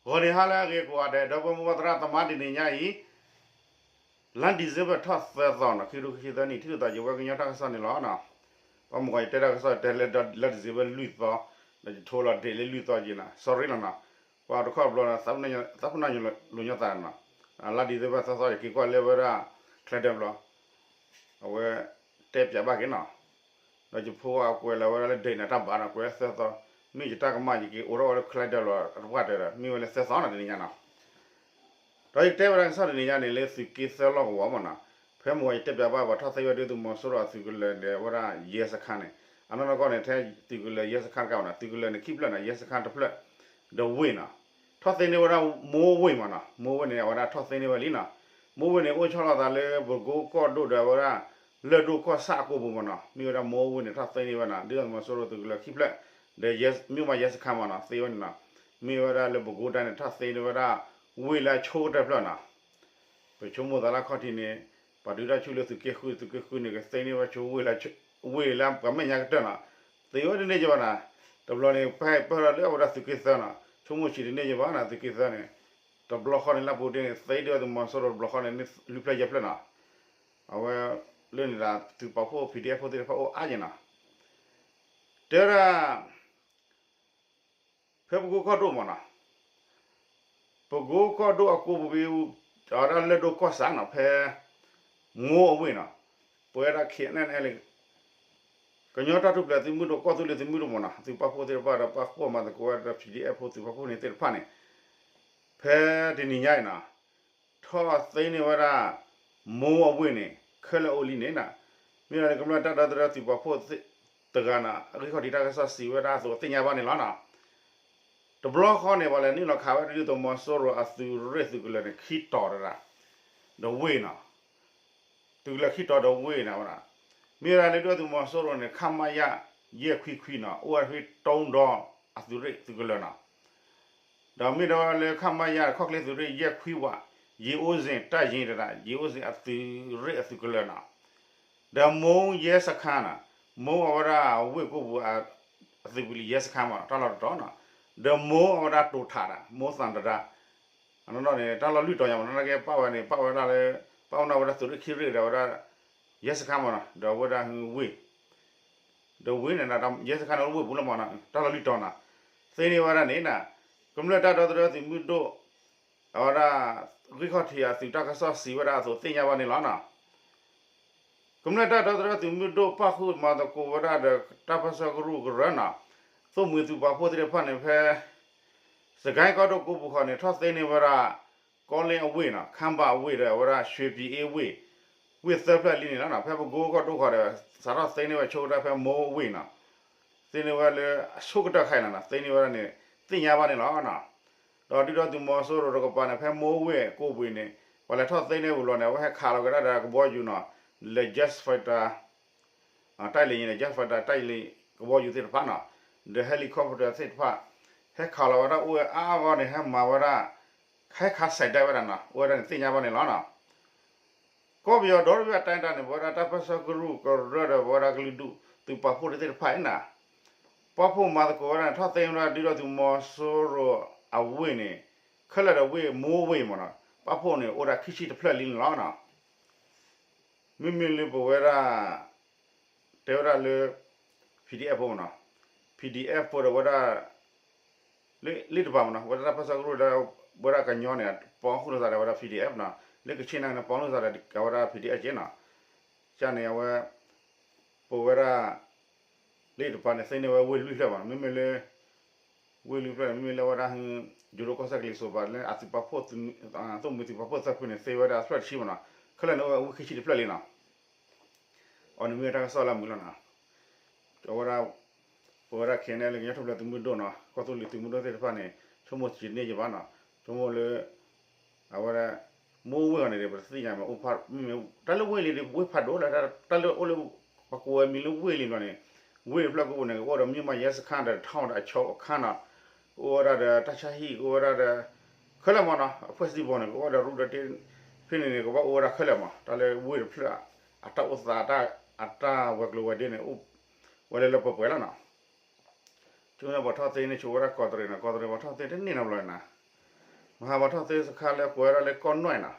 ဂီၤနံၤဟါလၢအဂ့ၤကိးဂၤဒဲး ဒီပုၢ်ဝဲၢ်မုၢ်သရၣ်သမါ တနံၤညါအံၤ လါ December ထီၣ်သၢသီနီၤ ခံကထိခံဆံသၢနံၣ် ထံၣ်လိာ်သးယဝဲကညီတၢ်ကစီၣ်န့ၣ်လီၤ. ပှၤမုၢ်ဂီၤယတဲတၢ်ကစီၣ်တဲလၢလါ December လွံၢ်သီ ဒီးယထိလီၤဒ့လၢလွံၢ်သီယံၤနီၤ sorry လီၤနီၤ ပှၤတခီဘျီ သးပ့ၤနီၣ်လိာ်ညီသးနီၤ လါ December သၢသီ ယက့ၤကွၢ်လၢဝဲဒၣ် calendar ဘျီ အဝဲ တဲပၠးဘၣ်က့ၤနီၤ ဒီးယဖိအကွဲးလီၤဝဲဒၣ်လၢ date န့ၣ် တၢ်ဘၣ်နီၤ ကွဲးသၢသီ မ့ၢ်ယတၢ်ကမၣ် ယက့ၤအိးထီၣ်ဝဲလၢ calendar ဘျီအတပှၢ်တၢၢ်ဒီး မ့ၢ်ဝဲလၢသၢသီနီၤ တနံၤညါနီၤ ဒီးယကတဲဝဲဒၣ်ကစီၣ်တနံၤညါန့ၣ် လၢသုးက့သၢလီၢ်ကဝီၤမ့ၢ်နီၤ ဖဲမုၢ်ဂီၤယတဲပၠးဘၣ် ပှၤထီၣ်သ့ဝဲဒၣ်သုးမီၤစိရိၤအသုးကလၢၤန့ၣ် ဝဲဒၣ်ယဲစခန်းန့ၣ် အနီၢ်နီၢ်ကီၢ်န့ၣ် ထဲသုးကလၢၤယဲစခန်းတကးဘၣ်နီၤ သုးကလၢၤန့ၣ်ခံဖျၢၣ်နီၤ ယဲစခန်းတဖျၢၣ် ဒီးဝ့ၢ်နီၤ ထီၣ်သ့န့ၢ်ဝဲဒၣ် မိုးဝ့ၢ်မ့ၢ်နီၤ မိုးဝ့ၢ်န့ၣ် အဝဲဒၣ်ထီၣ်သ့န့ၢ်ဝဲလံနီၤ မိုးဝ့ၢ်န့ၣ် အိၣ်ဆီလီၤသးလၢပကိကီၢ်ဒိၣ်ဒီးဝဲဒၣ် လၢၢ်ဒိၣ်ကီၢ်ဆၣ်အကိပူၤမ့ၢ်နီၤ မ့ၢ်ဝဲဒၣ် မိုးဝ့ၢ်န့ၣ် ထီၣ်သ့န့ၢ်ဝဲနီၤ ဒုၣ်ဒါသုးမီၤစိရိၤသုးကလၢၤခံဖျၢၣ် ဒီး မြို့မရဲစခန်းမ့ၢ်နီၤ သ့ဝဲန့ၣ်နီၤ မ့ၢ်ဝဲဒၣ်လၢပဲခူးတိုင်းန့ၣ် ထီၣ်သ့န့ၢ်ဝဲဒၣ် ဝ့ၢ်လၢအဆိကတၢၢ်တဖျၢၣ်နီၤ ပဆိကမိၣ်သးလၢအခီၣ်ထံးန့ၣ် ပှၤဒုးတၢ်ဆူၣ်လၢသုးက့ဃု သုးက့ဃုန့ၣ် ကသ့န့ၢ်ဝဲဆိဝ့ၢ်လၢ ဝ့ၢ်လၢပှၤမဲာ်ညါကတၢၢ်နီၤ သ့ဝဲတန့ၢ်ယဘၣ်နီၤ တဘျီန့ၣ် ပဟဲပၢၢ်ထီၣ်လၢအဝဲဒၣ်သုးက့သၢနီၤ ဆိကမိၣ်ဆံးတန့ၢ်ယဘၣ်နီၤ သုးက့သၢန့ၣ် တဘျီဃီန့ၣ် လၢပူၤတ့ၢ်န့ၣ် သ့ဒုၣ်ဒါသုးမီၤစိရိၤတဘျီဃီန့ၣ် လွံၢ်ဖျၢၣ်ယဲၢ်ဖျၢၣ်နီၤ အဝဲ လၢန့ၣ်ဒီး သုးပာ်ဖှိၣ် PDF ဖိသ့ၣ်တဖၣ်အိၣ်အါယဲၢ်နီၤ တဲဝဲဒၣ် ဖဲပကိကီၢ်ဒိၣ်မ့ၢ်နီၤ ပကိကီၢ်ဒိၣ်အကိပူၤ အဝဲဒၣ်လၢၢ်ဒိၣ်ကီၢ်ဆၣ်နီၤ ဖဲ မိုးအဝ့ၢ်နီၤ ပဝဲဒၣ် KNLA ကညီတၢ်ထူၣ်ဖျဲးသုးမုၢ်ဒိၣ် ကီၢ်သူလ့ၤသုးမုၢ်ဒိၣ်မ့ၢ်နီၤ သုးပာ်ဖှိၣ်သ့ၣ်တဖၣ်ဒီးပာ်ဖှိၣ်မၤသကိးဝဲဒၣ် PDF ဖိသုးပာ်ဖှိၣ်န့ၣ်သ့ၣ်တဖၣ်န့ၣ် ဖဲတနံၤညါအံၤနီၤ ထီၣ်သ့န့ၢ်ဝဲဒၣ် မိုးအဝ့ၢ်န့ၣ် ခဲလၢာ်အိၣ်လံန့ၣ်နီၤ မ့ၢ်လၢကမျၢၢ်တၢ်ဒီသဒၢသုးပာ်ဖှိၣ်တဂၤနီၤ အဂံၢ်ခီၣ်ထံးတၢ်ကစီၣ်စံးဝဲဒၣ်အသိးသ့ၣ်ညါဘၣ်န့ၣ်လီၤနီၤ တဘျီဃီန့ၣ် ပှၤလဲၤနုာ်လီၤခးဝဲဒၣ်ဒုၣ်ဒါသုးမီၤစိရိၤအသုးရ့ၣ်သုးကလၢၤန့ၣ် ခံတီၤတဒၣ် ဒီးဝ့ၢ်နီၤ သုးကလၢၤခံတီၤဒီးဝ့ၢ်န့ၣ်ဝဲဒၣ် မ့ၢ်ဝဲဒၣ်လၢဒုၣ်ဒါသုးမီၤစိရိၤန့ၣ် ခမရ ယဲၢ်ခွံခွံနီၤ အိၣ်ဝဲဖဲတုံးဒီအသုးရ့ၣ်သုးကလၢၤနီၤ ဒီးမ့ၢ်ဒၣ်ဝဲလၢ ခမရ ခီၣ်ချ့သုးရ့ၣ်ယဲၢ်ခွံဝး ယ့အိစ့ၣ်တၢ်ယ့တဒၣ် ယ့အိစ့ၣ်အသုးရ့ၣ်အသုးကလၢၤနီၤ ဒီး မိုးရဲစခန်းနီၤ မိုးအဝဲဒၣ်ဝ့ၢ်ကိပူၤ အသုးပူၤလံ ရဲစခန်းမ့ၢ်နီၤ တၢ်လီၢ်တတီၤနီၤ ဒီး မိုးအဝဲဒၣ်တိာ်ထးဒၣ် မိုးသံတဒၣ် အနီၢ်နီၢ်န့ၣ် တၢ်လီၢ်လွံၢ်တီၤညါမ့ၢ်နီၤ နာ်က့ပာ်ဝဲန့ၣ် ပာ်ဝဲဒၣ်လၢ ပာ်ဝဲဒၣ်သုးရ့ၣ်ခံရ့ၣ်ဒီးဝဲဒၣ် ရဲစခန်းမ့ၢ်နီၤ ဒီးဝဲဒၣ်ဝ့ၢ် ဒီးဝ့ၢ်န့ၣ် ရဲစခန်းန့ၣ်အိၣ်ဝ့ၢ်ပူၤလီၤမ့ၢ်နီၤ တၢ်လီၢ်လွံၢ်တီၤနီၤ သ့န့ၢ်ဝဲဒၣ်န့ၣ်နီၤ ကမျၢၢ်တၢ်ဒီသဒၢသုးမုၢ်ဒိၣ် အဝဲဒၣ် ဂံၢ်ခီၣ်ထံးအသုးတၢ်ကစီၣ်စံးဝဲဒၣ်အသိးသ့ၣ်ညါဘၣ်န့ၣ်လီၤနီၤ ကမျၢၢ်တၢ်ဒီသဒၢသုးမုၢ်ဒိၣ်ပာ်ဃုာ်မၤသကိးဝဲဒၣ်ဒီးတၢ်ပၢဆှၢကရူၢ်ကရၢနီၤ သိၣ်မှံသုးပာ်ဖှိၣ်သ့ၣ်တဖၣ်န့ၣ်ဖဲ စကဲကီၢ်ဒိၣ်ကိပူၤဃီန့ၣ် ထီၣ်သ့န့ၢ်ဝဲဒၣ် ကီလ့ၣ်အဝ့ၢ်နီၤ ခမ်းဘၣ်အဝ့ၢ်ဒီးဝဲဒၣ် ရွှေပြည်အေးဝ့ၢ် ဝ့ၢ်သၢဖျၢၣ်လံန့ၣ်လီၤနီၤ ဖဲပကိကီၢ်ဒိၣ်ဃီဒီး စးထီၣ်သ့န့ၢ်ဝဲဆိကတၢၢ်ဖဲ မိုးအဝ့ၢ်နီၤ သ့န့ၢ်ဝဲလၢအဆိကတၢၢ်ခဲအံၤနီၤ သ့န့ၢ်ဝဲဒၣ်န့ၣ် သ့ၣ်ညါဘၣ်န့ၣ်လီၤနီၤ ဒီးဒုၣ်ဒါသုးမီၤစိရိၤတကပၤန့ၣ် ဖဲ မိုးဝ့ၢ်ကိပူၤန့ၣ် ပှၤလဲၤထီၣ်သ့န့ၢ်ဝံၤလီၤန့ၣ် အဝဲဟဲခးလီၤကဒါဒီးကဘီယူၤနီၤ လၢ jet fighter တၢ်လံၤန့ၣ် jet fighter တၢ်လံၤကဘီယူၤသ့ၣ်တဖၣ်နီၤ ဒီး helicopter သ့ၣ်တဖၣ် ဟဲခးလီၤဝဲဒၣ်အိၣ်ဝဲအါအါဂီၢ်န့ၣ် ဟဲမၤဝဲဒၣ် ဟဲခးစဲးဒၢဝဲဒၣ်နီၤ အိၣ်ဝဲဒၣ်န့ၣ်သ့ၣ်ညါဘၣ်န့ၣ်လီၤနီၤ ကီၢ်ပယီၤဒီတဘ့ၣ်အတၢ်တၢ်န့ၣ် ပဝဲဒၣ်တၢ်ပၢဆှၢကရူၢ်ကရၢဒီး ပဝဲဒၣ်ကလုာ်ဒူၣ်သုးပာ်ဖှိၣ်သ့ၣ်တဖၣ်အံၤနီၤ ပာ်ဖှိၣ်မၤသကိးဝဲဒၣ်န့ၣ် ထီၣ်သ့ဝဲဒၣ်ဒုၣ်ဒါသုးမီၤစိရိၤအဝ့ၢ်န့ၣ် ခဲလၢာ်ဒီးဝ့ၢ် မိုးဝ့ၢ်မ့ၢ်နီၤ ပာ်ဖှိၣ်န့ၣ် အိၣ်ဒၣ်ခံဆံတဖျၢၣ်လံန့ၣ်လီၤနီၤ မ့မ့ၢ်လၢပဝဲဒၣ် တဲဝဲဒၣ်လၢ PDF ဖိမ့ၢ်နီၤ PDF ဖိဒီးဝဲဒၣ် လၢလံာ်တပၤမ့ၢ်နီၤ ဝဲဒၣ်တၢ်ပၢဆှၢကရူၢ်ဒီး ဝဲဒၣ်ကညီန့ၣ် ပီဃုာ်လိာ်သးဒီးဝဲဒၣ် PDF နီၤ လၢကခ့ၣ်နၢ်န့ၣ် ပီဃုာ်လိာ်သးဒီးဝဲဒၣ် PDF က့နီၤ ကန့ၣ်အဝဲ ပဝဲဒၣ် လံာ်တပၤန့ၣ် သ့န့ၢ်ဝဲဝ့ၢ်လွံၢ်ဖျၢၣ်မ့ၢ်နီၤ မ့မ့ၢ်လၢ ဝ့ၢ်လွံၢ်ဖျၢၣ်န့ၣ် မ့မ့ၢ်လၢဝဲဒၣ် ယိၤဒိၣ်ကီၢ်စဲၣ်ကလံၤစိးဘၣ်လၢအသုးပာ်ဖှိၣ် သိၣ်မှံသုးပာ်ဖှိၣ်သၢဖုန့ၣ် သ့ဝဲဒၣ်အဖျၢၣ်တဆံမ့ၢ်နီၤ ခဲလၢာ်န့ၣ်အိၣ်ဝဲဝ့ၢ်ခံဆံတဖျၢၣ်လံနီၤ အီၤန့ၣ်မ့ၢ်တၢ်ကစီၣ်လၢအမုာ်လီၤနီၤ အဝဲဒၣ် ပဝဲဒၣ် ခဲအံၤန့ၣ် လၢကညီထူၣ်ဖျဲးသုးမုၢ်ဒိၣ်နီၤ ကီၢ်သူလ့ၤသုးမုၢ်ဒိၣ်သ့ၣ်တဖၣ်န့ၣ် ဆိကမိၣ်စံးန့ၢ်ယဘၣ်နီၤ ဆိကမိၣ်လၢ အဝဲဒၣ် မိၢ်ဝ့ၢ်အီၤန့ၣ်ဒီး ပတသ့ၣ်ညါမး အိၣ်ဖး မ့မ့ၢ် တၢ်လၢဝ့ၢ်လံဒီး ဝ့ၢ်ဖးဒိၣ်လၢ တၢ်လၢအိၣ်လၢ ပကိးဝဲမံၤလၢဝ့ၢ်လံဘျီန့ၣ် ဝ့ၢ်တဖျၢၣ်ကိးပူၤန့ၣ် ကအိၣ်ဒီး မြန်မာရဲစခန်း ဒီး ထောင် ဒီး အချုပ်အခန်း နီၤ ကအိၣ်ဝဲဒၣ်ဒီး တပ်ရင်း ကအိၣ်ဝဲဒၣ်ဒီး ခဲလၢာ်မးနီၤ အဖွဲ့စည်းပုံ န့ၣ် ကအိၣ်ဒီး ရူၢ်ဒီးတ့ ဖဲန့ၣ်န့ၣ် ကဘၣ်အိၣ်ဝဲဒၣ်ခဲလၢာ်မး တၢ်လၢဝ့ၢ်တဖျၢၣ် အတၢ်အိၣ်သး အတၢ်ဝဲၤကျိၤဝဲၤဒ့န့ၣ် အိၣ်ဝဲလၢလၢပှဲၤပှဲၤလီၤနီၤ ဆိကမိၣ်ပှၤထီၣ်သ့န့ၢ်ဆိဝဲဒၣ်ကီးတရံးနီၤ ကီးတရံးပှၤထီၣ်သ့တန့ၢ်နီတဘျီန့ၣ်နီၤ မဟါပှၤထီၣ်သ့စခါလၢကိးဝဲဒၣ်လၢကီၢ်နွဲၣ်နီၤ,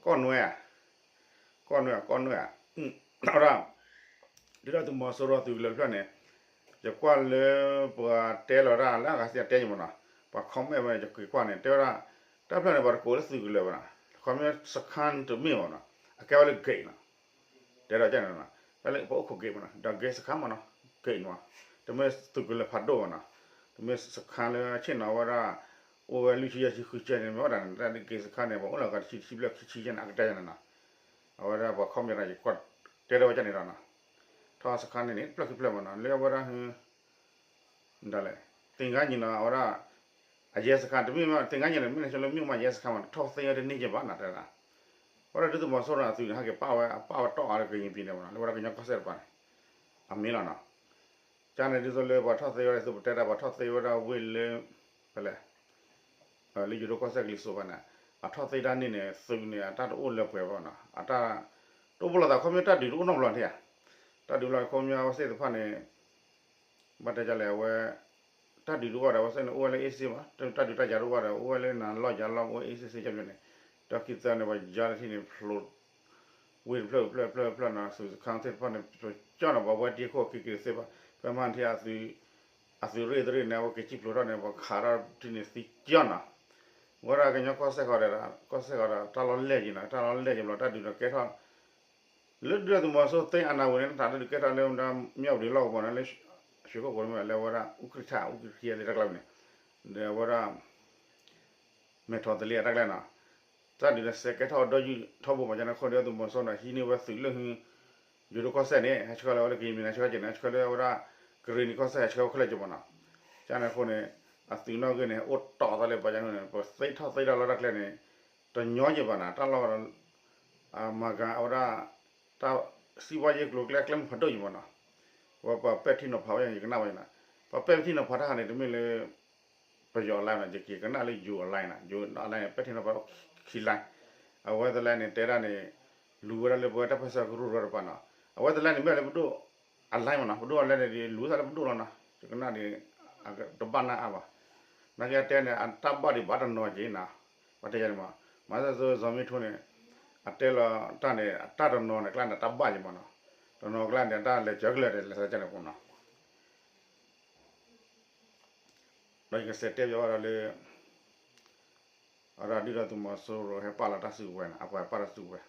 ကီၢ်နွဲၣ်ဧါ, ကီၢ်နွဲၣ်ဧါ, ကီၢ်နွဲၣ်ဧါ, အဝဲဒၣ် ဒုၣ်ဒါသုးမီၤစိရိၤအသုးကလၢၤတဖျၢၣ်န့ၣ် ယကွၢ်လၢပှၤတဲလီၤတၢ်လၢအဂၤစံၣ်တဲယမးနီၤ, ပှၤ comment ဝဲန့ၣ် ယက့ၤကွၢ်န့ၣ် တဲဝဲဒၣ် တၢ်ဖျၢၣ်န့ၣ် ပှၤတကိးလၢသုးကလၢၤဘၣ်နီၤ, ခီမ့ၢ်စခါတမ့ၢ်ဘၣ်နီၤ, အကဲဝဲလၢ gate နီၤ တဲဒ်န့ၣ်နီၤ, တၢ်လၢပအိၣ်ခိး gate မးနီၤ, ဒီး gate စခါမးနီၤ, gate မး, တမ့ၢ်သုးကလၢၤဖးဒိၣ်ဘၣ်နီၤ, တမ့ၢ်စခါလၢဆ့ၣ်နီၤဝဲဒၣ် အိၣ်ဝဲလွံၢ်ဆံယဲၢ်ဆံဃုဆံန့ၣ် မ့ၢ်ဝဲဒၣ်န့ၣ် တၢ်လၢ gate စခါန့ၣ် ပှၤအိၣ်လီၤကဒီးတဆံတဆံဖျၢၣ်ခံဆံယဲၢ်န့ၣ် အကတၢၢ်ယဲၢ်န့ၣ်နီၤ, အဝဲဒၣ်ပှၤ comment ဒီး ယကွၢ်တဲထီၣ်ဝဲဒ်န့ၣ်ဒီးနီၤ, ထီၣ်စခါန့ၣ်န့ၣ် တဖျၢၣ်ခံဖျၢၣ်မးနီၤ, လၢအဝဲဒၣ် ဒ်လဲၣ်, သင်္ဃန်းညီနောင် အဝဲဒၣ် အရဲစခန်း တမ့ၢ်မ့ၢ် သင်္ဃန်းညီနောင် မ့ၢ်န့ၣ် ဆိလၢ မြို့မရဲစခန်း မး ထီၣ်သ့ဝဲတန့ၢ်က့ၤဘၣ်နၤ တဲဒၣ်, အဝဲဒၣ်ဒုးသုးမီၤစိရိၤအသုးန့ၣ် ဟဲက့ၤပာ်ဝဲ အပာ်ဝဲတီၢ်အါလၢကရင်ပြည်နယ် မးနီၤ လၢဝဲဒၣ်ကညီကီၢ်စဲၣ်တပၤန့ၣ် အမ့ၢ်လီၤနီၤ, ကန့ၣ်ဒ်သိးလၢပှၤထီၣ်သ့ဝဲဒၣ် သုးပတဲတၢ် ပှၤထီၣ်သ့ဝဲဒၣ်ဝ့ၢ်လၢ ဖဲလဲၣ် လၢယိၤဒိၣ်ကီၢ်စဲၣ်ကလံၤစိးဘၣ်န့ၣ် အထီၣ်သ့တၢ်န့ၣ်န့ၣ် သုးန့ၣ် အတၢ်တအိၣ်လၢပှဲၤဘၣ်နီၤ, အတၢ်တအိၣ်ဘၣ်လိာ်သး ခီဖျိတၢ်ဒုးတအိၣ်နီတဘျီန့ၣ်ဧါ, တၢ်ဒုးလီၤခီဖျိအဝဲသ့ၣ်တဖၣ်န့ၣ် ဘၣ်တဲဒ်လဲၣ် အဝဲ တၢ်ဒုးတအိၣ်ဒီး အဝဲသ့ၣ်န့ၣ် အိၣ်ဝဲလၢ အေးဆေး မး တၢ်ဒုးတၢ်ယၤတအိၣ်ဘၣ်ဒီး အိၣ်ဝဲလၢနၤလီၢ်ယၤလီၢ် အိၣ်ဝဲ အေးဆေးဆေး ကန့ၣ်, ဒီးခံသၢန့ၣ် ပှၤယါလၢထံၣ်န့ၣ် ဖျိ ဝ့ၢ်တဖျၢၣ်ဖျၢၣ်ဖျၢၣ်ဖျၢၣ်နီၤ သုးစခန်းသ့ၣ်တဖၣ်န့ၣ် ပကၠီၣ်နီၤ ပှၤဝဲတ့ၢ်ခိၣ်ခံက့ၤသ့ၣ်ဘၣ် ဖဲမဟါထံၣ် အသုးရ့ၣ်တရ့ၣ်န့ၣ် အဝဲက့ၤစံၣ်ဖျိးထီၣ်န့ၣ် ပှၤခးထီၣ်ထံၣ်န့ၣ်သံကၠီၣ်နီၤ, ဝဲဒၣ်ကညီကီၢ်စဲၣ်ဃီဒီး ကီၢ်စဲၣ်ဃီဒီး တၢ်လီၢ်လဲၢ်က့ၤနီၤ တၢ်လီၢ်လဲၢ်က့ၤဘျီ တၢ်ဒုးဒီးကဲထီၣ် လၢဒုၣ်ဒါသုးမီၤစိရိၤသ့ၣ်အနၢ်ဝံၤန့ၣ် တၢ်ဒုးကဲထီၣ်လၢ မ့ၢ်အူဒံးလီၢ်ကဝီၤန့ၣ် လၢ ရွှေကုက္ကို မ့ၢ်လၢဝဲဒၣ် အူကြံထၣ် အူကြံထၣ်သ့ၣ်တၢ်ကျါန့ၣ် ဒီးဝဲဒၣ် မဲာ်ထီၣ်သလ့အတၢ်ကျါနီၤ, တၢ်ဒုးဒီးစဲးကဲထီၣ်ဒီးယုၢ်ထီဘိမး ကန့ၣ်အဃိ ဒုၣ်ဒါသုးမီၤစိရိၤန့ၣ် ဟံးန့ၢ်ဝဲသုးလၢ ယိၤဒိၣ်ကီၢ်စဲၣ်န့ၣ် ဟဲဆှၢလီၤဝဲလၢကရင်ပြည်နယ် ဆှၢက့ၤန့ၣ် ဟဲဆှၢလၢဝဲဒၣ် ကရ့ၣ်နံၤကီၢ်စဲၣ် ဟဲဆှၢဝဲခဲလၢာ်က့ၤမးနီၤ, ကန့ၣ်အဃိန့ၣ် အသုးနီၣ်ဂံၢ်န့ၣ် အိၣ်တီၢ်သးလၢပှၤကန့ၣ် ပသ့ထီၣ်သ့တၢ်လီၢ်တၢ်ကျဲန့ၣ် တညီက့ၤဘၣ်နီၤ တၢ်လီၢ် အမၤကၤအဝဲဒၣ် တၢ်စံးဘၣ်ယဲၢ်ကျိၤကျဲအကျဲမုၢ်ဖးဒိၣ်က့ၤမးနီၤ, ဝဲပှၤပဲာ်ထံနီၤဖးဝဲယကနၣ်ဝဲနီၤ, ပှၤပဲာ်ထံနီၤဖးတၢ်ခါန့ၣ် တမ့ၢ်လၢ ပယီၤအလဲန့ၣ် ယက့ၤကနၣ်လၢယိၤအလဲန့ၣ် ယိၤအလဲန့ၣ် ပဲာ်ထံနီၤဖးခံလဲ, အဝဲတလဲန့ၣ် တဲဒၣ်န့ၣ် လူၤဝဲဒၣ်လၢပဝဲတၢ်ပၢဆှၢကရူၢ်ကရၢတပၤနီၤ, အဝဲတလဲန့ၣ် မ့ၢ်လၢပဒိၣ်အလဲမးနီၤ ပဒိၣ်အလဲန့ၣ် လူၤသးလၢပဒိၣ်လီၤနီၤ ယကနၣ်န့ၣ် တဘၣ်နၢ်အါဘၣ်, နာ်က့တဲန့ၣ် အတၢ်ဘၣ်ဒံးဘၣ်တနီၤက့ၤနီၤ, ပှၤတဲယၤန့ၣ်မး, မၤသးသိ စီၤမ့ထိန့ၣ် အတဲလီၤတၢ်န့ၣ် အတၢ်တနီၤန့ၣ် ကျါန့ၣ် တၢ်ဘၣ်ယံၤမးနီၤ, တနီၤကျါန့ၣ် အတၢ်လဲၤစၢၤကလၢာ်ဒီး လဲၤစၢၤကန့ၣ်ပူၤနီၤ ဒီးယကစဲးတဲဘၣ်ဝဲဒၣ်လၢ အဝဲဒၣ်ဒုၣ်ဒါသုးမီၤစိရိၤဟဲပာ်လီၤတၢ်စုကဝဲၤန့ၣ် အပှၤပာ်လီၤစုကဝဲၤ,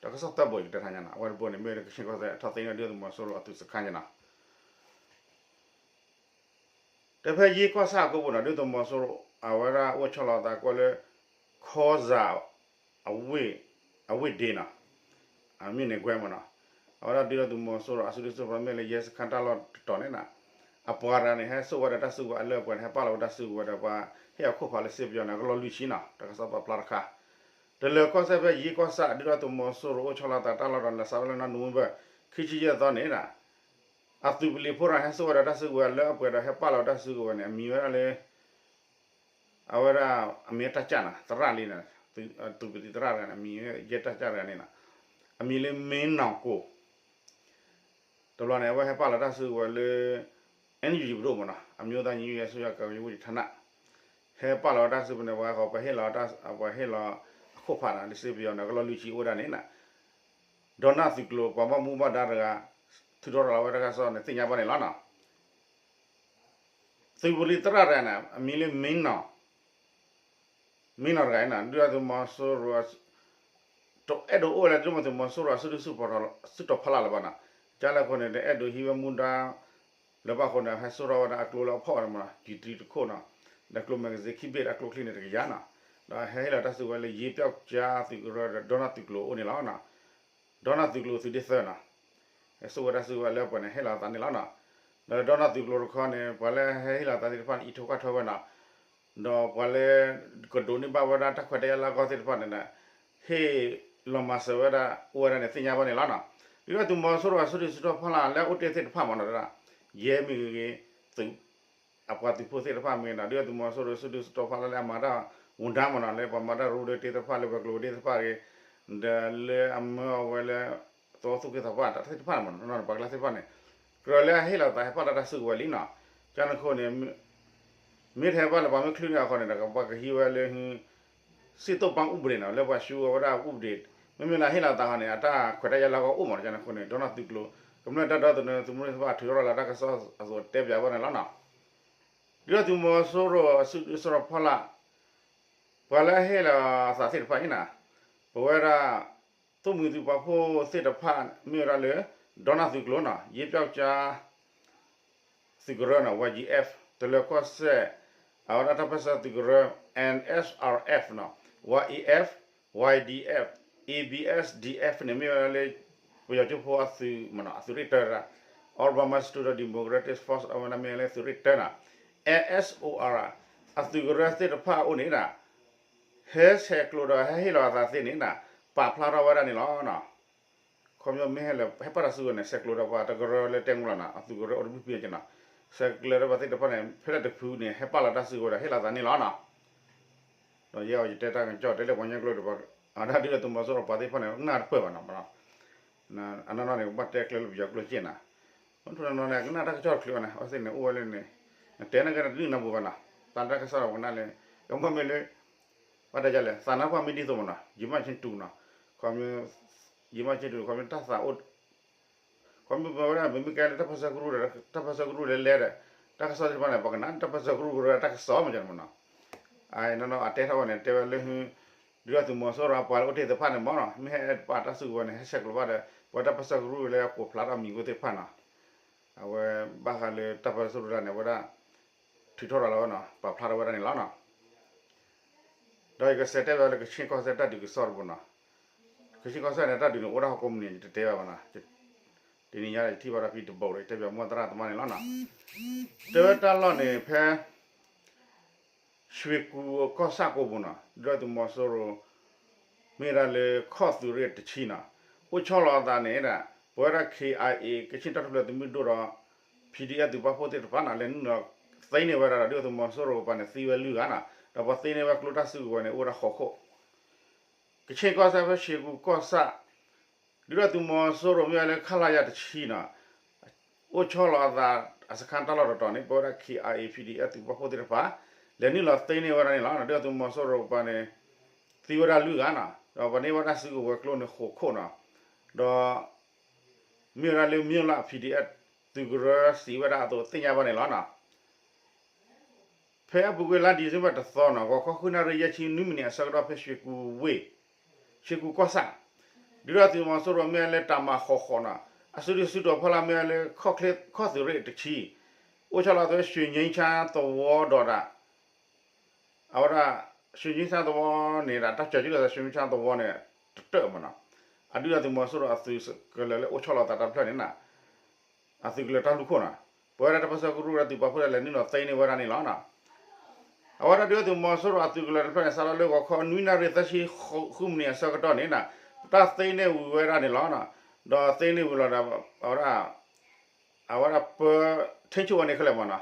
တၢ်ကစီၣ်သၢဘိယကတဲထါညါနီၤ, အဝဲတဘိန့ၣ် မ့ၢ်လၢကခ့ၣ်ကီၢ်သဲးထီၣ်သ့န့ၢ်ဒုၣ်ဒါသုးမီၤစိရိၤအသုးစခန်းညါနီၤ တဲဖဲယ့ကီၢ်ဆၣ်အကိပူၤနီၤ ဒုၣ်ဒါသုးမီၤစိရိၤ အဝဲဒၣ်အိၣ်ဆီလီၤသးကွၢ်လၢ ခီစၢ် အဝ့ၢ် အဝ့ၢ်ဒ့နီၤ, အမ့ၢ်န့ၣ်ကွဲမးနီၤ, အဝဲဒၣ်ဒုၣ်ဒါသုးမီၤစိရိၤအစုဒုၣ်စုတီၤ မ့ၢ်လၢယဲစခန်းတၢ်လီၢ်တတီၤန့ၣ်နီၤ, အပှၤတဂၤန့ၣ် ဟဲစိာ်ဝဲဒီးတၢ်စုကဝဲၤအလၢအပှဲၤန့ၣ် ဟဲပာ်လီၤဝဲတၢ်စုကဝဲၤဒီးပှၤဟ့ၣ်အခိၣ်ဖးလၢစ့ပယီၤန့ၣ် အကလီၢ်လွံၢ်ဆံနီၤ တၢ်ကစီၣ်ပာ်ဖျါတခါ တလၢၤကီၢ်စဲၣ်ဖဲယ့ကီၢ်ဆၣ် ဒုၣ်ဒါသုးမီၤစိရိၤအိၣ်ဆီလီၤသးတၢ်လီၢ်ဒီး နစးဝဲလၢနီၢ် November ခံဆံယဲၢ်သီန့ၣ်နီၤ, အသုးပလံၤဖိတဂၤဟဲစိာ်ဝဲဒီးတၢ်စုကဝဲၤလၢအပှဲၤဒီးဟဲပာ်လီၤဝဲတၢ်စုကဝဲၤန့ၣ် အမံၤဝဲဒၣ်လၢ အဝဲဒၣ်အမံၤတၢ်ကၢ်နီၤ သရၣ်လံန့ၣ် သုးပတံၤသရၣ်တဂၤန့ၣ် အမံၤယဲၢ်တၢ်ကၢ်တဂၤန့ၣ်နီၤ, အမံၤလၢ မင်းနောင်ကို တဘျီန့ၣ် အဝဲဟဲပာ်လီၤတၢ်စုကဝဲၤလၢ NUG ပဒိၣ်မးနီၤ အမျိုးသားညီညွတ်ရေးအစိုးရကာကွယ်ရေးဝန်ကြီးဌာန ဟဲပာ်လီၤတၢ်စုကဝဲၤန့ၣ် ပှၤဟ့ၣ်လီၤ ပှၤဟ့ၣ်လီၤအခိၣ်ဖးနီၤ လၢစ့ပယီၤန့ၣ် ကလီၢ်လွံၢ်ဆံအိၣ်ဝဲဒၣ်န့ၣ်နီၤ, ဒီးနၢ်သုးကျိၤ ပှၤဘၣ်မူဘၣ်ဒါတဂၤ ထုးထီၣ်ရၤလီၤဝဲတၢ်ကစီၣ်န့ၣ် သ့ၣ်ညါဘၣ်န့ၣ်လီၤနီၤ. သုးပလံၤသရၣ်တဂၤန့ၣ် အမံၤလၢ မင်းနောင် မင်းနောင် တဂၤအံၤနီၤ ဒုၣ်ဒါသုးမီၤစိရိၤ တအဲၣ်ဒိးအိၣ်လၢဒုၣ်ဒါသုးမီၤစိရိၤအစုဒုၣ်စုတီၤဖီလာ်လၢၤဘၣ်နီၤ, ကၢ်လဲၣ်အဃိန့ၣ် တအဲၣ်ဒိးဟံးဝဲမူဒါ လၢၤဘၣ်အဃိန့ၣ် ဟဲစိာ်ထီၣ်ဝဲဒၣ်အကျိလၢအဖီၣ်န့ၣ်မးနီၤ ကံတံတခိၣ်နီၤ, ဒီးကျိ magazine ခံဘ့ၣ် အကျိချံန့ၣ်တကယၤနီၤ, ဒီးဟဲဟ့ၣ်လီၤတၢ်စုကဝဲၤလၢ ယ့ပျောက်ကျား သုးကရၢဒီး ဒီနၢ်သုးကျိၤအိၣ်န့ၣ်လီၤနီၤ. ဒီနၢ်သုးကျိၤသုးဒ့သၢနီၤ, ဟဲစိာ်ဝဲတၢ်စုကဝဲၤလၢအပှဲၤန့ၣ် ဟ့ၣ်လီၤသးန့ၣ်လီၤနီၤ. ဒီးဒီနၢ်သုးကျိၤတခီန့ၣ် ပှၤလၢဟဲဟ့ၣ်လီၤသးသ့ၣ်တဖၣ်န့ၣ် အံးထွဲကွၢ်ထွဲဝဲနီၤ, ဒီးပှၤလၢကဒိးန့ၢ်ဘၣ်ဝဲဒၣ်တၢ်ခွဲးတၢ်ယာ်လၢအဂီၢ်သ့ၣ်တဖၣ်န့ၣ် ဟ့ၣ်လီၤမၤစၢၤဝဲဒၣ်အိၣ်ဝဲဒၣ်န့ၣ် သ့ၣ်ညါဘၣ်န့ၣ်လီၤနီၤ. ဒုၣ်ဒါသုးမီၤစိရိၤအစုဒုၣ်စုတီၤဖီလာ်လၢအအိၣ်တ့ၢ်သ့ၣ်တဖၣ်မးနီၤ ဒုၣ်ဒါယဲမ့ၢ်ဂ့ၤဂ့ၤ သုး အပှၤသုးဖိသ့ၣ်တဖၣ်မ့ၢ်နီၤ ဒုၣ်ဒါသုးမီၤစိရိၤစုဒုၣ်စုတီၤဖီလာ်လၢအမၤတၢ်ဝန်ထမ်းမးနီၤ လၢပှၤမၤတၢ်ရူဒ့တ့ၢ်သ့ၣ်တဖၣ် လၢပှၤကျိၤဝဲဒ့တ့ၢ်သ့ၣ်တဖၣ်ဂ့ၤ ဒီးလၢအမၢအီၤဝဲလၢ သဝီသူၣ်က့သးပှၢ်တၢ်သ့ၣ်တဖၣ်န့ၣ်မးနီၤ ပှၤကျါသ့ၣ်တဖၣ်န့ၣ် ကြၢးလၢအဟ့ၣ်လီၤသးဟဲပာ်လီၤတၢ်စုကဝဲၤလံနီၤ. ကန့ၣ်အဃိန့ၣ် မ့ၢ်တဟဲဘၣ်လၢပှၤမ့ၢ်ချုးန့ၢ်အဃိန့ၣ်ဒီး ပှၤကဟံးဝဲလၢ စံၣ်တိၣ်ပၣ်အူပဒ့ၣ်နီၤ လၢပှၤဆှၢဝဲဒၣ်အူပဒ့ၣ် မ့မ့ၢ်လၢဟ့ၣ်လီၤသးဃီန့ၣ် အတၢ်ခွဲးတၢ်ယာ်လၢအဂီၢ်အိၣ်မး တကန့ၣ်အဃိန့ၣ် ဒီနၢ်သုးကျိၤ ကမျၢၢ်တၢ်ဒီသဒၢသုးမုၢ်သ့ၣ်တဖၣ် ထုးထီၣ်လီၤတၢ်ကစီၣ်အသိးတဲပၠးဝဲန့ၣ်လီၤနီၤ. ဒုၣ်ဒါသုးမီၤစိရိၤအစုဒုးစီၤဖီလာ် ပှၤလၢအဟ့ၣ်လီၤအသးသ့ၣ်တဖၣ်အံၤနီၤ ပဝဲဒၣ် သိၣ်မှံၤသုးပာ်ဖှိၣ်သ့ၣ်တဖၣ် မ့ၢ်ဝဲဒၣ်လၢ ဒီနၢ်သုးကျိၤနီၤ ယ့ပျောက်ကျား သုးကရၢနီၤ ဝါ ယံ F တလၢၤကီၢ်စဲၣ် အဝဲဒၣ်တၢ်ပၢၢ်ဆၢသုးကရၢ N S R F နီၤ Y A F Y D F A B S D F န့ၣ် မ့ၢ်ဝဲဒၣ်လၢ ပယီၤကၠိဖိအသုးမနီၤ အသုးရ့ၣ်တၢ All Burma Student Democratic Force အဝဲဒၣ်မ့ၢ်ဝဲလၢသုးရ့ၣ်တၢနီၤ N S O R အသုးကရၢသ့ၣ်တဖၣ်အအိၣ်န့ၣ် ဟဲဆဲးကျိးဒီးဟဲဟ့ၣ်လီၤအသးသ့န့ၣ် ပာ်ဖျါထီၣ်ဝဲဒၣ်န့ၣ်လီၤ. ခီပညီမ့ၢ်ဟဲလၢ ဟဲပာ်တၢ်စုကဝဲၤန့ၣ် ဆဲးကျိးဒီးပှၤတကရၢလၢတဲမူလီၤနီၤ အသုးကရၢအိၣ်တဘျုးဖုန့ၣ်နီၤ ဆဲးကျိးဒီးပှၤသ့ၣ်တဖၣ်န့ၣ် ဖဲလဲၣ်တဖုန့ၣ် ဟဲပာ်လီၤတၢ်စုကဝဲၤဒီးဟ့ၣ်လီၤသးန့ၣ်လီၤနီၤ. ဒီးယဲအံၤယတဲတၢ်ကစီၣ်တဲလၢပှၤကညီကျိာ်ဒီး အဝဲဒၣ်ဒုၣ်ဒါသုးမီၤစိရိၤပှၤသ့ၣ်တဖၣ်န့ၣ် ကနၣ်တပၢၢ်ဘၣ်နီၤ အနီၢ်နီၢ်န့ၣ်ကဘၣ်တဲကျဲလၢပယီၤကျိာ်စ့ၢ်နီၤ မ့ၢ်ထူၣ်နီၢ်နီၢ်န့ၣ် ကနၣ်တၢ်ကစီၣ်တချုးဘၣ်န့ၣ် အဝဲသ့ၣ်န့ၣ်အိၣ်ဝဲလၢန့ၣ် နတဲန့ၣ်ကဲတဒုၣ်နၢ်ပူၤဘၣ်နီၤ တၢ်တၢ်ကစီၣ်ဒီးပကနၣ်လၢ ကမ့ၢ်လၢ ဘၣ်တဲဒ်လဲၣ် သးနါပှၢ်မ့ၢ်ဒ်သိးမနီၤ ယမၢ်ဆ့တူနီၤ ခီ ယမၢ်ဆ့တူ ခီမ့ၢ်တၢ်သးအိၣ် ခီမ့ၢ်ပဝဲဒၣ် ပမ့ၢ်ကဲလၢတၢ်ပၢၢ်ဆၢကရူၢ်ဒီး တၢ်ပၢၢ်ဆၢကရူၢ်လဲၤလဲၤဒီး တၢ်ကစီၣ်သ့ၣ်တဖၣ်န့ၣ် ပကနၣ်တၢ်ပၢၢ်ဆၢကရူၢ်ကရၢတၢ်ကစီၣ်မနီၤ အနီၢ်နီၢ်အတဲထီၣ်ဝဲန့ၣ် တဲဝဲလၢ ဒုၣ်ဒါသုးမီၤစိရိၤအပှၤလၢအိၣ်တ့ၢ်သ့ၣ်တဖၣ်န့ၣ်မနီၤ မ့ၢ်ဟဲပာ်တၢ်စုကဝဲၤန့ၣ် ဟဲဆဲးကျိးဘၣ်ဒီး ပဝဲတၢ်ပၢၢ်ဆၢကရူၢ်လၢအကိးဖျါထီၣ်မံၤဖိသ့ၣ်တဖၣ်နီၤ အဝဲဘၣ်ဃးလၢတၢ်ပၢၢ်ဆၢကရူၢ်ဒၣ်န့ၣ် အဝဲဒၣ် ထုးထီၣ်ရၤလီၤဝဲနီၤ ပာ်ဖျါထီၣ်ဝဲဒၣ်န့ၣ်လီၤနီၤ ဒီးယကစံးတဲဘၣ်လၢကခ့ၣ်ကီၢ်စဲၣ်တၢ်ဒုးကစီၣ်တဘိနီၤ ကခ့ၣ်ကီၢ်စဲၣ်န့ၣ် တၢ်ဒုးန့ၣ်အိၣ်ဒၣ်ဟီၣ်ခိၣ်မုၢ်နံၤ ယတတဲဘၣ်ဘၣ်နီၤ တနံၤညါယထံၣ်ဘၣ်ဒီးဖံတဘိဒီး ယတဲဘၣ်မီၢ်သရၣ်သမါန့ၣ်လီၤနီၤ တဲဝဲတၢ်လီၢ်န့ၣ်ဖဲ ရွှေကူကီၢ်ဆၣ်ကိးပူၤနီၤ ဒုၣ်ဒါသုးမီၤစိရိၤ မ့ၢ်ဝဲဒၣ်လၢခီၣ်သုးရ့ၣ်တဆံနီၤ အိၣ်ဆီလီၤအသးန့ၣ်ဒၣ် ပဝဲဒၣ် K I A ကချ့ၣ်တၢ်ထူၣ်ဖျဲးသုးမုၢ်ဒိၣ်ဒီး P D F သုးပာ်ဖှိၣ်သ့ၣ်တဖၣ်နီၤ လဲၤနုာ်လီၤသ့န့ၢ်ဝဲဒၣ်ဒီး ဒုၣ်ဒါသုးမီၤစိရိၤကပၤန့ၣ် သံဝဲလွံၢ်ဂၤနီၤ ဒီးပှၤသ့န့ၢ်ဝဲကျိတၢ်စုကဝဲၤန့ၣ် အိၣ်ဝဲဒၣ်ဃိးခိၣ် ကခ့ၣ်ကီၢ်စဲၣ်ဖဲရွှေကူကီၢ်ဆၣ် ဒုၣ်ဒါသုးမီၤစိရိၤမ့ၢ်ဝဲလၢ ခလရ တဆံနီၤ အိၣ်ဆီလီၤအသးအစခန်းတၢ်လီၢ်တတီၤန့ၣ် ပဝဲဒၣ် K I A P D F သုးပာ်ဖှိၣ်သ့ၣ်တဖၣ် လဲၤနုာ်လီၤသ့န့ၢ်ဝဲဒၣ်န့ၣ်လီၤ. ဒုၣ်ဒါသုးမီၤစိရိၤကပၤန့ၣ် သံဝဲဒၣ်လွံၢ်ဂၤနီၤ ဒီးပှၤန့ၢ်ဝဲဒၣ်စုကဝဲၤကျိန့ၣ်ဃိးခိၣ်နီၤ ဒီး မ့ၢ်ဝဲဒၣ်လၢမ့ၢ်လၢ P D F သုးကရၢစံးဝဲဒၣ်အသိးသ့ၣ်ညါဘၣ်န့ၣ်လီၤနီၤ. ဖဲအပူၤကွံာ်လါ December တသီနီၤ ဂီၤခီဃုနၣ်ရံၣ်ယဲၢ်ဆံနွံမံးနံးအဆၢကတီၢ်ဖဲ ရွှေကူကီၢ်ဆၣ် ဒုၣ်ဒါသုးမီၤစိရိၤမ့ၢ်ဝဲလၢတၢ်မၤဃီဃီနီၤ အစုဒုၣ်စုတီၤဖီလာ်မ့ၢ်ဝဲလၢခီၣ်သုးရ့ၣ်တဆံ အိၣ်ဆီလီၤသး ရွှေငြိမ်းချမ်းသဝီဒီးဒၣ် အဝဲဒၣ် ရွှေငြိမ်းချမ်းသဝီန့ၣ်ဒၣ် တၢ်ကၠီၤကၠံလိာ်သး ရွှေငြိမ်းချမ်းသဝီန့ၣ် တတၢၢ်မနီၤ အဒုၣ်ဒါသုးမီၤစိရိၤအသုးကလၢၤလၢအိၣ်ဆီလီၤသးတၢ်တဖျၢၣ်န့ၣ်နီၤ အသုးကလၢၤတၢ်လူၢ်ခိၣ်နီၤ ပဝဲဒၣ်တၢ်ပၢၢ်ဆၢကရူၢ်ဒီးသုးပာ်ဖှိၣ်ဒၣ်လဲၤနုာ်လီၤသ့န့ၢ်ဝဲဒၣ်န့ၣ်လီၤနီၤ အဝဲဒၣ်ဒုၣ်ဒါသုးမီၤစိရိၤအသုးကလၢၤတဖျၢၣ်န့ၣ် စးထီၣ်လၢဂီၤခီနွံနၣ်ရံၣ်သၢဆံဃုမံးနံးအဆၢကတီၢ်န့ၣ်နီၤ တၢ်သ့န့ၢ်ဝံၤဝဲဒၣ်န့ၣ်လီၤနီၤ ဒီးသ့န့ၢ်ဝံၤလီၤဒီး အဝဲဒၣ် အဝဲဒၣ်ပၢ ထိန်းချုပ် ဝဲန့ၣ်ခဲလၢာ်မနီၤ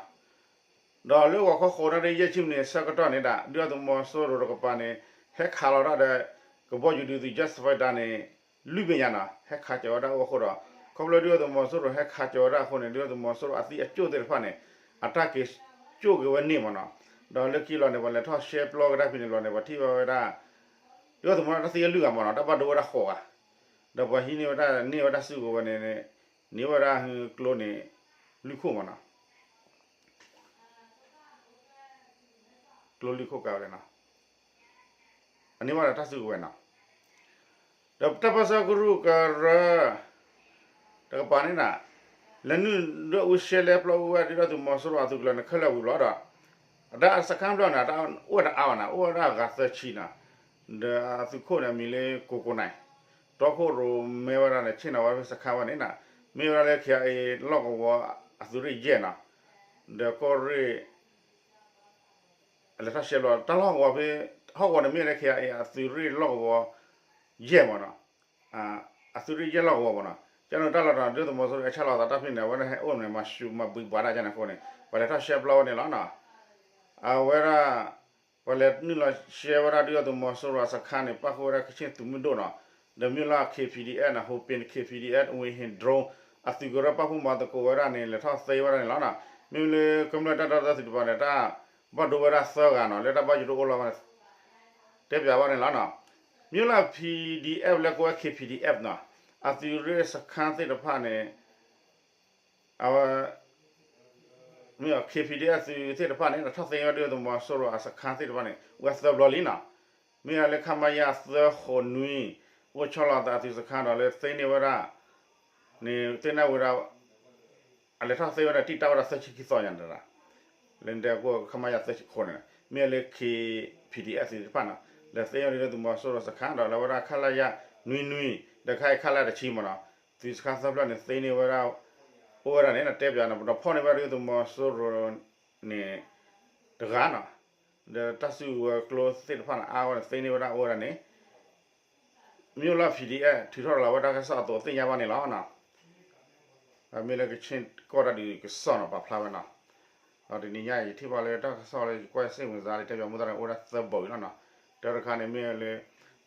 ဒီးလၢဂီၤခီဃိးနၣ်ရံၣ်ယဲၢ်ဆံမံးနံးအဆၢကတီၢ်န့ၣ်ဒၣ် ဒုၣ်ဒါသုးမီၤစိရိၤတကပၤန့ၣ် ဟဲခးလီၤဒၣ်ဒီး ကဘီယူၤဒုးသုး jet fighter န့ၣ် လွံၢ်ဘ့ၣ်ညါနီၤ ဟဲခးကၠီၤဝဲဒၣ်အဂီၢ်ဃိဒီး ခီဖျိဒုၣ်ဒါသုးမီၤစိရိၤဟဲခးကၠီၤဝဲဒၣ်အဃိန့ၣ် ဒုၣ်ဒါသုးမီၤစိရိၤအသံအကၠိၣ်သ့ၣ်တဖၣ်န့ၣ် အတၢ်က့ၤကၠိၣ်က့ၤဝဲန့ၣ်မနီၤ ဒီးလၢခံလီၤန့ၣ် ပှၤလဲၤထီၣ်ရှဲပျီကဒါဖဲန့ၣ်လီၤန့ၣ် ပှၤထံၣ်ဘၣ်ဝဲဒၣ် ဒုၣ်ဒါသုးမီၤစိရိၤတၢ်သံဝဲလွံၢ်ဂၤမနီၤ တၢ်ဘၣ်ဒိဝဲဒၣ်ဃိးဂၤ ဒီးပှၤဟံးန့ၢ်ဝဲဒၣ်န့ၢ်ဝဲဒၣ်စုကဝဲၤန့ၣ် န့ၢ်ဝဲဒၣ်ကျိန့ၣ် လွံၢ်ခိၣ်မနီၤ ကျိလွံၢ်ခိၣ်ကးဝဲန့ၣ်နီၤ အန့ၢ်ဝဲဒၣ်တၢ်စုကဝဲၤနီၤ ဒီးတၢ်ပၢၢ်ဆၢကရူၢ်ကရၢ တကပၤန့ၣ်နီၤ လဲၤနုာ်ဒွဲၣ်အူရှဲလဲပျီအူဝဲဒၣ်ဒုၣ်ဒါသုးမီၤစိရိၤအသုးကလၢၤန့ၣ်ခဲလၢာ်ဝံၤလီၤဒီး အတၢ်စခန်းဘျီန့ၣ် တၢ်အိၣ်ဝဲတအါဘၣ်နီၤ အိၣ်ဝဲဒၣ်ဂၤသၢဆံနီၤ ဒီးအသုးခိၣ်န့ၣ်အမံၤလၢကိးကိးနၤ တီခိၣ်ရိၣ်မဲဝဲဒၣ်န့ၣ် ဆ့ၣ်နီၤဝဲဖဲစခန်းဝဲန့ၣ်နီၤ မ့ၢ်ဝဲဒၣ်လၢ K I A လီၢ်ကဝီၤအသုးရ့ၣ်ယဲၢ်နီၤ ဒီးကီၢ်ရ့ၣ် အလဲၤထီၣ်ရှဲဘျီ တၢ်လီၢ်ကဝီၤဖဲ ဟီၣ်ကဝီၤန့ၣ်မ့ၢ်ဝဲဒၣ် K I A အသုးရ့ၣ်လီၢ်ကဝီၤ ယဲၢ်မနီၤ အသုးရ့ၣ်ယဲၢ်လီၢ်ကဝီၤမနီၤ ကန့ၣ်တၢ်လီၢ်တတီၤ ဒုၣ်ဒါသုးမီၤစိရိၤဟဲဆါလီၤသးတၢ်ဖဲန့ၣ် အဝဲဒၣ်ဟဲအိၣ်န့ၣ် မၤဆူၣ်မၤဘှံးပှၤဒၣ်ကန့ၣ်အဃိန့ၣ် ပှၤလဲၤထီၣ်ရှဲဘျီဝဲန့ၣ်လီၤနီၤ အဝဲဒၣ် ပှၤလဲၤနုာ်လီၤရှဲဝဲဒၣ်ဒုၣ်ဒါသုးမီၤစိရိၤအစခန်းန့ၣ် ပၣ်ဃုာ်ဝဲဒၣ်ကချ့ၣ်သုးမုၢ်ဒိၣ်နီၤ ဒီးမ့ၢ်လၢ K P D F နီၤ ဟူးပ့ၣ် K P D F ဝ့ၢ်ဟ့ၣ် drone အသုးကရၢပာ်ဖှိၣ်မၤသကိးဝဲဒၣ်န့ၣ် လဲၤထီၣ်သ့ဝဲဒၣ်န့ၣ်လီၤနီၤ မ့မ့ၢ်လၢကမျၢၢ်တၢ်ဒီသဒၢသုးတကပၤန့ၣ် တၢ် ဘၣ်ဒိဝဲဒၣ်သၢဂၤနီၤ လၢတၢ်ဘၣ်ယိၣ်တအိၣ်လီၤဘၣ်န့ၣ် တဲပၠးဘၣ်န့ၣ်လီၤနီၤ. မ့ၢ်လၢ P D F လၢကိးဝဲ K P D F နီၤ အသုးရ့ၣ်စခါသ့ၣ်တဖၣ်န့ၣ် အဝဲ မ့ၢ် K P D F သုးသ့ၣ်တဖၣ်န့ၣ် ထီၣ်သ့ဝဲဒုၣ်ဒါသုးမီၤစိရိၤအစခါသ့ၣ်တဖၣ်န့ၣ် ဝဲသၢဘျီလံနီၤ. မ့ၢ်လၢ ခမရ သၢဃိးနွံ အိၣ်ဆီလီၤသးအသုးစခါဒီးလၢသ့န့ၢ်ဝဲဒၣ် န့ၣ်သ့န့ၢ်ဝဲဒၣ် အလဲၤထီၣ်သ့ဝဲဒၣ်တံာ်တာ်ဝဲဒၣ်သၢဆံခံသီညါတဒၣ် လၢဒဲကအိၣ် ခမရ သၢဃိးန့ၣ် မ့ၢ်လၢ K P D F သုးသ့ၣ်တဖၣ်နီၤ လဲၤသ့ဝဲဒၣ်ဒုၣ်ဒါသုးမီၤစိရိၤစခါဒီးလၢဝဲဒၣ် ခလရ နွံနွံ ဒီးခါအံၤ ခလရ တဆံမ့ၢ်နီၤ သုးစခါသၢဖျၢၣ်န့ၣ် သ့န့ၢ်ဝဲဒၣ် အိၣ်ဝဲဒၣ်န့ၣ် တဲပၠးနီၤ ပဒီးဖီၣ်န့ၢ်ဝဲဒၣ်ဒုၣ်ဒါသုးမီၤစိရိၤန့ၣ် တဂၤနီၤ ဒီးတၢ်စုကဝဲၤကျိသ့ၣ်တဖၣ်န့ၣ် အါဝဲန့ၣ် သ့န့ၢ်ဝဲဒၣ်အိၣ်ဝဲဒၣ်န့ၣ် မ့ၢ်လၢ P D F ထုးထီၣ်လီၤဝဲတၢ်ကစီၣ်အသိးသ့ၣ်ညါဘၣ်န့ၣ်လီၤနီၤ. မ့ၢ်လၢကဆ့ၣ်ကီၢ်တၢ်ဒုးကစီၣ်နီၤ ပာ်ဖျါဝဲနီၤ. ဒီးတနံၤညါအံၤ ယထံၣ်ဘၣ်လၢတၢ်ကစီၣ်လၢယကွၢ်စ့ၣ်မုၢ်သါလၢတဲပၠးမိၢ်သရၣ်န့ၣ် အိၣ်ဝဲဒၣ်သၢဘီအံၤလီၤနီၤ. တၢတခါန့ၣ်မ့ၢ်လၢ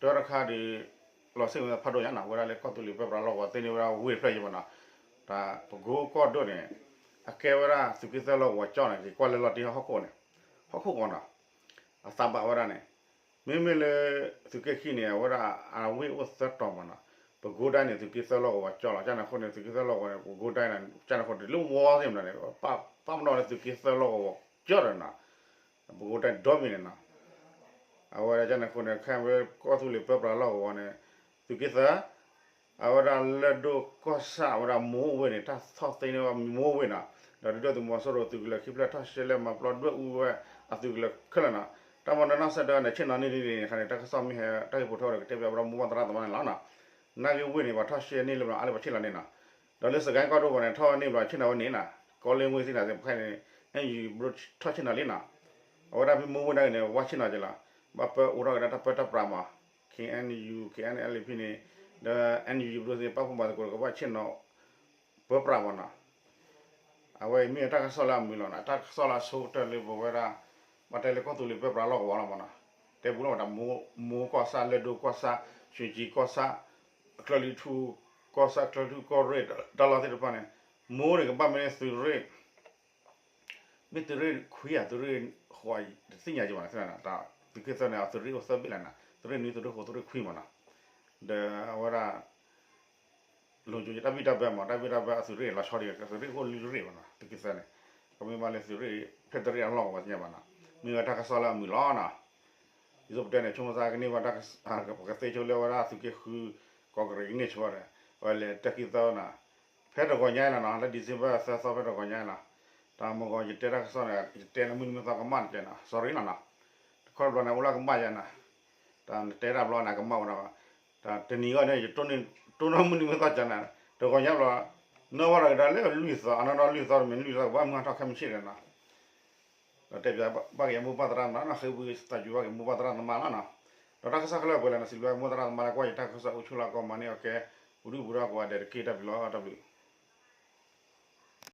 တၢတခါဒုး လီၤစ့ၣ်မုၢ်သါဖးဒိၣ်ညါနီၤ ဝဲဒၣ်လၢကီၢ်သူလ့ၤပၢပြးလီၢ်ကဝီၤသ့န့ၢ်ဝဲဒၣ်ဝ့ၢ်တဖျၢၣ်ယံၤမ့ၢ်နီၤ. တၢ်ပကိကီၢ်ဒိၣ်န့ၣ် အကဲဝဲဒၣ်သုးက့သၢလီၢ်ကဝီၤကၠီၣ်န့ၣ် က့ၤကွၢ်လၢလီၤတံၢ်ဟီၣ်ခိၣ်န့ၣ် ဟီၣ်ခိၣ်ကဝီၤနီၤ အသးဘၣ်ဝဲဒၣ်န့ၣ် မ့မ့ၢ်လၢ သုးက့ခံန့ၣ် အဝဲဒၣ်အဝ့ၢ်အိၣ်သၢတီၤမ့ၢ်နီၤ. ပကိဒၣ်န့ၣ် သုးက့သၢလီၢ်ကဝီၤကၠီၣ်လီၤ. ကန့ၣ်အဃိန့ၣ် သုးက့သၢလီၢ်ကဝီၤန့ၣ် ပကိဒၣ်န့ၣ် ကန့ၣ်အဃိန့ၣ် လၢဝီသ့ၣ်မ့ၢ်န့ၣ် ပာ်ပနီၣ်လၢသုးက့သၢလီၢ်ကဝီၤကၠီၣ်ဒီးနီၤ ပကိဒၣ်ဒီဘ့ၣ်န့ၣ်နီၤ. အဝဲဒၣ်ကန့ၣ်အဃိန့ၣ် ခဲအံၤဝဲကီၢ်သူလ့ၤပၢပြးလီၢ်ကဝီၤန့ၣ် သုးက့သၢ အဝဲဒၣ်လၢၢ်ဒိၣ်ကီၢ်ဆၣ်အဝဲဒၣ်မိၢ်ဝ့ၢ်န့ၣ် တၢ်ထီၣ်သ့န့ၢ်ဝဲမိၢ်ဝ့ၢ်နီၤ. ဒီးဒုၣ်ဒါသုးမီၤစိရိၤသုးကလၢၤခံဖျၢၣ်ထီၣ်ရှဲလဲၣ်မၤပျီဒွဲၣ်အူဝဲအသုးကလၢၤခဲလၢာ်နီၤ. တၢ်မၤနီၣ်နီၢ်ဆၢဒၢန့ၣ် ဆ့ၣ်နီၤန့ၣ်ဒ်န့ၣ်အခါန့ၣ် တၢ်ကစီၣ်မ့ၢ်ဟဲ တၢ်ဂ့ၢ်ပိာ်ထွဲဒီးကတဲပၠးဝဲဒၣ်မိၢ်ပၢ်သရၣ်သမါန့ၣ်လီၤနီၤ. နၢ်ဂ့ၢ်ဝ့ၢ်န့ၣ် ပှၤထီၣ်ရှဲန့ၢ်လၢဘျီအါလၢပှၤဆ့ၣ်နီၤန့ၣ်နီၤ. ဒီးလၢစကဲကီၢ်ဒိၣ်ပူၤန့ၣ် ထီၣ်န့ၢ်ဘျီဆ့ၣ်နီၤဝဲန့ၣ်နီၤ. ကီလ့ဝ့ၢ်သ့ၣ်န့ၣ် ပခဲန့ၣ် NUG ဘျီထီၣ်ဆ့ၣ်နီၤလံနီၤ. အဝဲဒၣ်မ့ၢ်မိၢ်ဝ့ၢ်ဒၣ်န့ၣ် ဝဲဆ့ၣ်နီၤက့ၤလီၤ. ဘၣ်ပၢအိးထီၣ်က့ၤဒၣ်တၢ်ပၢတၢ်ပြးမး K N U K N L A P န့ၣ် ဒီး NUG ဘျီသ့ၣ် ပာ်ဖှိၣ်မၤသကိးဒီးကဘၣ်ဆ့ၣ်နီၤ ပၢပြးမးနီၤ. အဝဲအံၤမ့ၢ်တၢ်ကစီၣ်လၢအမုာ်လီၤနီၤ. တၢ်ကစီၣ်လၢအဆိကတၢၢ်လၢပဝဲဒၣ် ဘၣ်တဲလၢကီၢ်သူလ့ၤပၢပြးလီၢ်ကဝီၤလီၤမးနီၤ. တဲပူလီၤဝဲဒၣ် မိၢ်ကီၢ်ဆၣ် လၢၢ်ဒိၣ်ကီၢ်ဆၣ် ရွှ့ၣ်ကၠံကီၢ်ဆၣ် အချၢၣ်လွံၢ်ထူၣ်ကီၢ်ဆၣ် ချၢၣ်လွံၢ်ထူၣ်ကီၢ်ရ့ၣ် တၢ်လီၢ်သ့ၣ်တဖၣ်န့ၣ် မိၢ်န့ၣ်ကဘၣ်မ့ၢ်သုးရ့ၣ် မ့ၢ်သုးရ့ၣ်ခွံဧါ သုးရ့ၣ်ဃိး တသ့ၣ်ညါက့ၤဘၣ်န့ၣ် သုးက့သၢန့ၣ် အသုးရ့ၣ်အိၣ်သၢဘ့ၣ်လီၤနီၤ. သုးရ့ၣ်နွံ သုးရ့ၣ်ဃိး သုးရ့ၣ်ခွံမးနီၤ. ဒီးအဝဲဒၣ် လိၤကၠိတၢ်ဘံၣ်တၢ်ဘၢမး တၢ်ဘံၣ်တၢ်ဘၢအသုးရ့ၣ်လီၤဆီဒံး သုးရ့ၣ်အိၣ်လွံၢ်ရ့ၣ်မးနီၤ သုးက့သၢန့ၣ်. ကမ့ၢ်ဘၣ်လၢသုးရ့ၣ်ဖဲတရ့ၣ်အလီၢ်ကဝီၤသ့ၣ်ညါဘၣ်နီၤ. မ့ၢ်ဝဲတၢ်ကစီၣ်လၢအမုာ်လီၤနီၤ. ဒ်သိးပတဲန့ၣ် ဆိကမိၣ်သးကန့ၢ်ဘၣ်တၢ် ပကသ့ဆိလၢဝဲဒၣ်သုးက့ဃု ကီးကရံးကန့ၢ်ဆိဒီး အဝဲလဲၤတၢ်ခံသီနီၤ. ဖဲတဂီၤညါအံၤလီၤနီၤ လၢ December သၢသီဖဲတဂီၤညါအံၤလီၤ. တၢ်မဂီၤယတဲတၢ်ကစီၣ်န့ၣ် ယတဲလၢမုၢ်နံၤမုၢ်သီကမၣ်န့ၣ်နီၤ sorry လီၤနီၤ. တခီတဘျီန့ၣ် အိၣ်လၢကမၣ်ယါနီၤ. တၢ်နတဲတၢ်ဘျီန့ၣ် ကမၣ်ဝဲဒၣ် တၢ်တနံၤဂီၢ်န့ၣ် ယတိၢ်နီၣ်မုၢ်နံၤမုၢ်သီကၢန့ၣ် တဂီၤညါဘျီ နီၣ်ဘၣ်ဒီးကဒါလၢလွံၢ်သီ အနီၢ်နီၢ်လွံၢ်သီတမ့ၢ်လွံၢ်သီ ကဘၣ်မုၢ်ဟါထီၣ်ခဲမုၢ်ဆ့ၣ်ဒီးနီၤ. ဒီးတဲပၠးဘၣ်က့ၤမိၢ်ပၢ်သရၣ်သမါနီၤ ဃ့ဝံသးစူၤဘၣ်က့ၤမိၢ်ပၢ်သရၣ်သမါလီၤနီၤ. ဒီးတၢ်ကစီၣ်ခဲလၢာ်ပှဲၤလၢနီၤ စံးဘျုးဘၣ်က့ၤမိၢ်သရၣ်သမါလၢကွၢ်ယတၢ်ကစီၣ်အိၣ်ဆူၣ်လီၤကီးမၤန့ၢ်အီၤကဲ ပူၤဒုၣ်ပူၤဒါကိးဂၤဒဲးတက့ၢ် တၢ်ဘျုးလီၤ တၢ်ဘျုး.